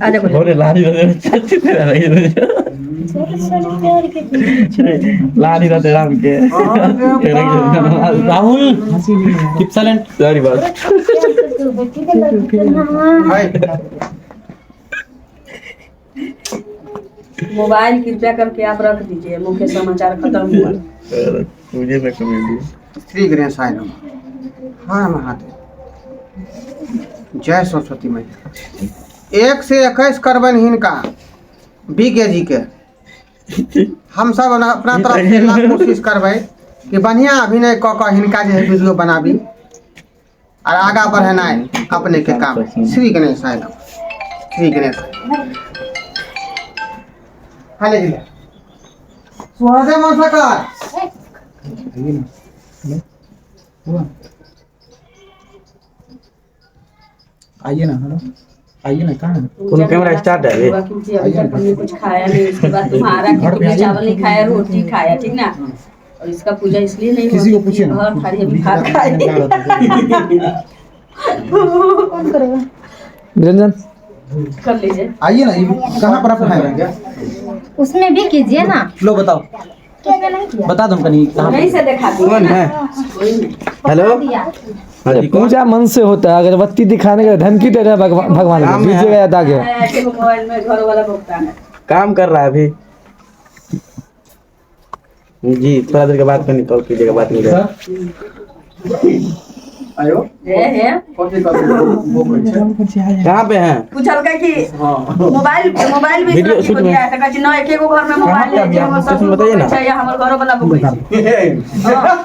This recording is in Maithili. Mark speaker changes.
Speaker 1: आ जा।
Speaker 2: बोले लाली रहते, लाली रहते राम के।
Speaker 3: राहुल, कीप साइलेंट।
Speaker 2: सॉरी बस।
Speaker 1: मोबाइल कृपया करके आप रख दीजिए। मुख्य समाचार खत्म हुआ।
Speaker 2: मुझे में कमेडी।
Speaker 4: श्री गणेशाय नमः। हर महादेव, जय सरस्वती मैया। 1 से 21 करबनि हिनका बी के जी के। हमसब अपना तरफ से लाख कोशिश करबै कि बढ़िया अभिनय कऽ कऽ हिनका जे है वीडियो बनाबी और आगा बढ़ेनाइ अपने के काम है। श्री गणेशाय नमः, श्री गणेश। हाले जिले सुहादे मनसकर।
Speaker 3: आइए ना, हेलो, आइए ना, कहाँ है?
Speaker 2: कोनो कैमरा स्टार्ट है?
Speaker 1: हुआ क्योंकि अभी तक हमने कुछ खाया नहीं। उसके बाद तुम्हारा
Speaker 3: घर पे
Speaker 1: तुमने
Speaker 3: आइए।
Speaker 1: चावल नहीं खाया, रोटी खाया, ठीक ना? और इसका पूजा इसलिए नहीं
Speaker 3: किसी
Speaker 1: हुआ
Speaker 3: को पूछिए ना।
Speaker 1: घर थाली अभी भात खाई।
Speaker 5: कौन करेगा?
Speaker 6: निरंजन।
Speaker 1: कर लीजिए।
Speaker 3: आइए ना, ये कहाँ पर आप हैं?
Speaker 5: उसमें भी कीजिए ना।
Speaker 3: लो, बताओ।
Speaker 5: उसमें नहीं किया।
Speaker 3: बता दो कहीं कहाँ।
Speaker 1: नहीं से दिखा दी।
Speaker 2: कौन है?
Speaker 1: कोई नहीं।
Speaker 2: हेलो।
Speaker 5: दिया।
Speaker 2: हाँ जी, कौन?
Speaker 6: पूजा मन से होता है। अगरबत्ती दिखाने का धमकी दे रहे हैं भगवान, भगवान को
Speaker 2: काम है।
Speaker 6: दीजिएगा या दाग है।
Speaker 1: ऐसे मोबाइल में घर वाला भुगतान है।
Speaker 2: काम कर रहा है अभी जी। थोड़ा देर के बाद फिर कॉल कीजिएगा, बात नहीं कर।
Speaker 4: आयो।
Speaker 1: ए हे।
Speaker 4: कथी कथी बोकै छै?
Speaker 2: कहाँ पे हैं?
Speaker 1: पूछल का कि मोबाइल मोबाइल भी
Speaker 2: वीडियो
Speaker 1: लड़की
Speaker 2: शूट
Speaker 1: को
Speaker 2: में।
Speaker 1: दिया है, तो कहै छै, न, एकेगो घर में मोबाइल
Speaker 2: कहाँ पे
Speaker 1: है जे
Speaker 2: अभी आप
Speaker 1: हमर
Speaker 2: लोकेशन
Speaker 1: ससुर
Speaker 2: बताइए ना।
Speaker 1: बोकै छै या हमर घरो वाला बोकै छै। हाँ।